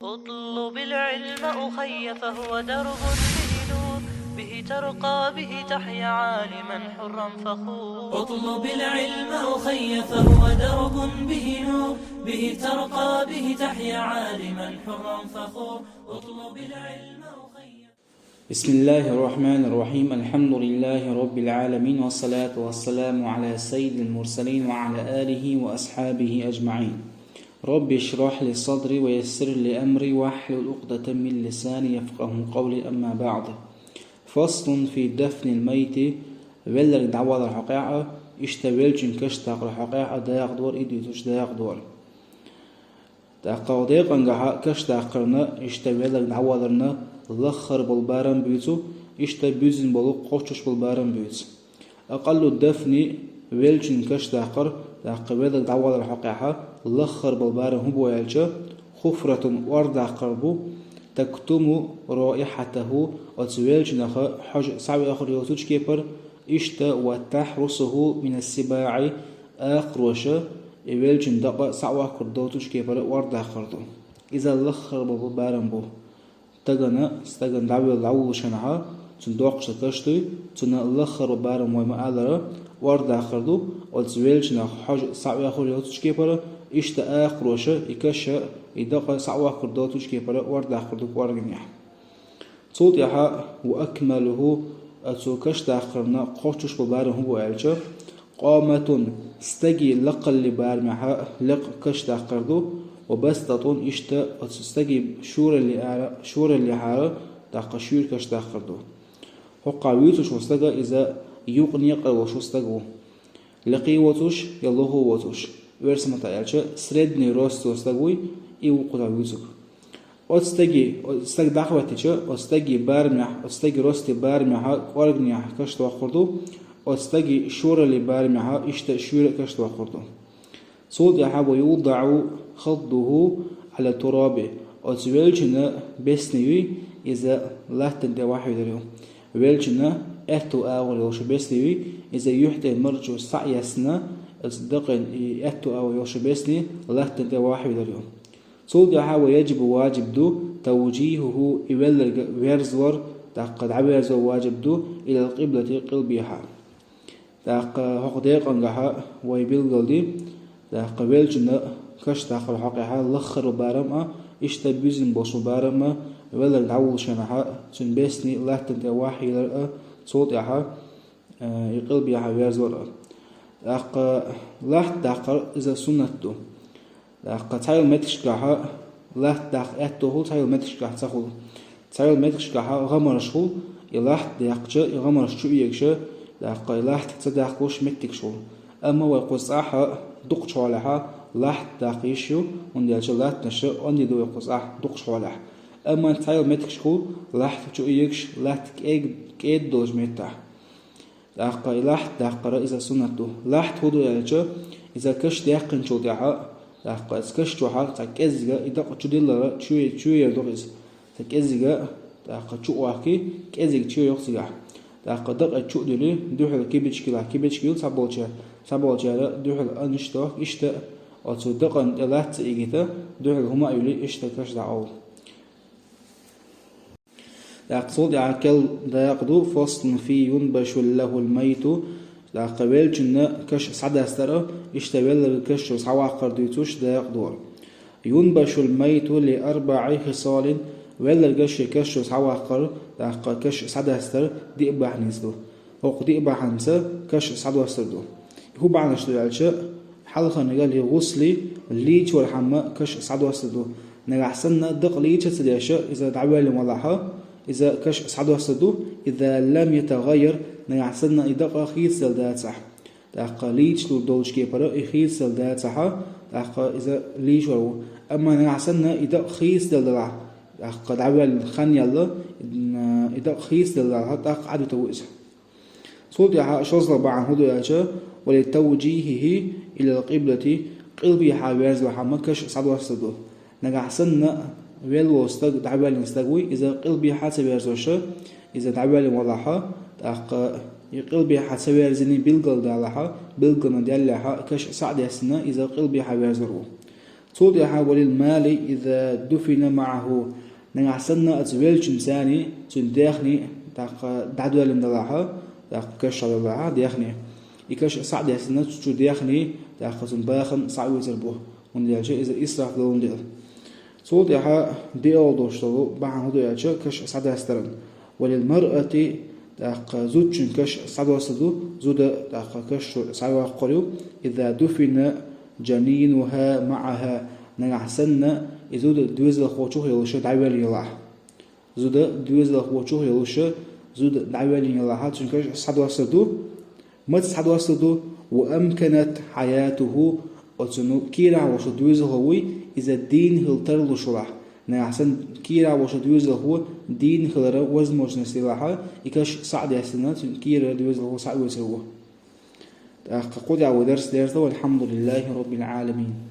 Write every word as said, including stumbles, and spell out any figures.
اطلب العلم أخي فهو درب به نور، به ترقى به تحيا عالما حرا فخور. اطلب العلم أخي فهو درب به نور، به ترقى به تحيا عالما حرا فخور. اطلب العلم أخي. بسم الله الرحمن الرحيم. الحمد لله رب العالمين، والصلاة والسلام على سيد المرسلين وعلى آله وأصحابه أجمعين. رب اشرح لي صدري ويسر لي أمري واحلل عقدة من لساني يفقه قولي. أما بعد. فصل في دفن الميت. Велларг дӀавалар хьокъехьа, иштта велчун кашдакъар хьокъехьа дакъа дора, и дуьйцуш дакъа дора. ТӀаккха декъангахьа кашдаккхарна, иштта велларг дӀаваларна лаххара бола барам буьйцу, иштта буьззина болу кхоччуш бола барам буьйцу. أقل الدفن, велчун кашдаккхар, тӀаккха велларг дӀавалар хьокъехьа, лаххара бола барам хӀун бу аьлча, حفرة, ордаккхар бу, تكتم رائحته, оцу велчунах хьожа схьавоьхур йоцучу кепара, иштта وتحرسه من السباع, акхароша и велчун дакъа схьавоьхур доцучу кепара ордаккхар ду. Иза лаххара бола барам бу. Стагана, стагана дӀавелла дӀавуллушехьа, цуьнан доккхачу каш дуй, цуьнан лаххара барам вай ма-аллара, ордаккхар ду, оцу велчунах хьожа схьавоьхур йоцучу кепара, иштта акхароша и каша, и дакъа схьавоьхур доцучу кепара ордаккхар ду кӀорганехьа. Цул тӀаьхьа وأكمله, оцу кашдаккхарна кхоччуш бола барам хӀун бу аьлча, قامة, стаге лакхалле барамехьа лекха кашдаккхар ду, وبسطة, иштта оцу стаге шоралле ара, шораллехьара, тӀаккха шуьйра кашдаккхар ду. ХӀокху вуьйцуш волу стаг иза юкъ некъара волуш волу стаг ву. Лекха воцуш я лохо воцуш, оьрсийн маттахь аьлча, средний рост стаг вуй, и ву кхузахь вуьйцург. Оцу стаге, оцу стаг дӀахӀоьттича, оцу стаге барамехь, оцу стаге росте барамехьа кӀорганехьа кашдоккхур ду, оцу стаге шоралле барамехьа иштта шуьйра кашдоккхур ду. Цул тӀаьхьа ويوضع خده على التراب, оцу велчун бесни юй, иза латтана тӀе вахьийдар ю. Велчун аьтту агӀор йолуш бесни юй, иза юьхь тӀе марчо схьа а яьссина, оцу дакъан и аьтту агӀор йолуш бесни латтана тӀе вахьийдар ю. Цул тӀаьхьа ويجب, важиб ду, توجيهه, и велларг верзор, тӀаккха дӀаверзор важиб ду, إلى القبلة, къилбехьа. ТӀаккха хӀокху декъангахьа вай билгалди, тӀаккха велчун кашдаккхар хьокъехьа лаххара барам а, иштта буьззина болуш барам а, велларг дӀавуллушехьа, цуьнан бесни латтана тӀе вахьийдар а, цул тӀаьхьа, э, и къилбехьа верзор а. ТӀаккха латта даккхар иза суннат ду. ТӀаккха цхьайолу меттигашкахьа латта даккха аьтту хуьлу, цхьайолу меттигашкахь ца хуьлу. Цхьайолу меттигашкахьа гӀамарш хуьлу, и латта даьккхича, и гӀамарш чу оьгуша, тӀаккха и латта ца даккхалуш меттигаш хуьлу. Амма вай кхуза цӀахь дукхачу хьолехьа латта даккха йиш ю, хӀунда аьлча латтанаш онда ду вай кхуза цӀахь дукхачу хьолехь. Амма цхьайолу меттигаш хуьлу, латта чу оьгуш, латта кӀег-, кӀеда долчу меттахь. ТӀаккха и латта даккхар иза суннат ду. Латта хӀун ду аьлча, иза каш даьккхинчул тӀаьхьа, тӀаккха иза каш чохьа цхьа кӀеззига и дакъа чу диллара, чу, чу ер ду иза. Цхьа кӀеззига, тӀаккха чу а вахки, кӀеззига чу йоху цигахь. ТӀаккха дакъа чу а дуьлий, дуьхьал кибичкилахь, кибичкил цхьаболчара, цхьаболчара дуьхьал аннаш тохка, иштта оцу дакъана тӀе латта ца игита, дуьхьал хӀума а юьлий, иштта каш дӀакъовла. ТӀаккха цул тӀаьхьа керла дакъа ду, فصل في ينبش له الميت, тӀаккха веллачунна каш схьадастар а, иштта велларг каш чу схьаваккхар дуьйцуш дакъа дора. ينبش الميت لأربع خصال, велларг шен каш чу схьаваккхар, тӀаккха каш схьадастар диъ бахьаница ду. ХӀокху диъ бахьаница каш схьадостар ду. ХӀун бахьанаш ду аьлча, хьалхарниг للغسل, лийчорхьама каш схьадостар ду. Нагахь санна дакъа лийча ца деш, иза дӀавоьллина валахьа, иза каш схьадостар ду, إذا لم يتغير, нагахь санна и дакъа хийцаделла дацахь. ТӀаккха лийчалур долчу кепара и хийцаделла дацахьа, тӀаккха иза лийчор ву. Амма нагахь санна и дакъа хийцаделла далахь, тӀаккха дӀавоьллина хан яьлла, и дакъа хийцаделла далахьа, тӀаккха Ӏадвита ву иза. Цул тӀаьхьа шолгӀа бахьана хӀун ду аьлча, ولتوجيهه إلى القبلة, къилбехьа верзорхьама каш схьадостар ду. Нагахь санна велла волу стаг, дӀавоьллина стаг вуй, иза къилбехьа ца верзоша, иза дӀавоьллина валахьа, тӀаккха и къилбехьа ца верзиний билгал далахьа, билгална даьллехьа, каш схьа а дестина, иза къилбехьа верзор ву. Цул тӀехьа وللمال إذا دفن معه. Нагахь санна оцу веллачун царна, цуьнан дегӀна, тӀаккха дӀадоьллина далахь, тӀаккха каш схьадоьллахь дегӀна. И каш схьа а даьссина, цу дегӀна, тӀаккха цуьнан бахам схьа а оьцур бу. ХӀунда аьлча иза исраф долун дела. Цул тӀехьа диъал долуш долу бахьана хӀун ду аьлча, каш схьадастаран. وللمرأة, тӀаккха зудчун каш схьадоссур ду, зуда тӀаккха каш чу схьайоккхур ю, إذا دفن جنينها معها, нагахь санна и зуда доьзалхочух йолуша дӀавелла ялахь. Зуда доьзалхочух йолуша, зуда дӀавелла ялахь, цуьнан каш схьадоссур ду. Маца схьадоссур ду? وأمكنت حياته, оцу ну кийрахь волуш доьзалхо вуй, иза дийна хила тарлуш валахь. Нагахь санна кийрахь волуш доьзалхо дийна хилара возможность елахь, и каш схьа а даьссина, цуьнан кийрара доьзалхо схьа а оьцур ву. ТӀаккха кху тӀехь вай дарс дерзадо, والحمد لله رب العالمين.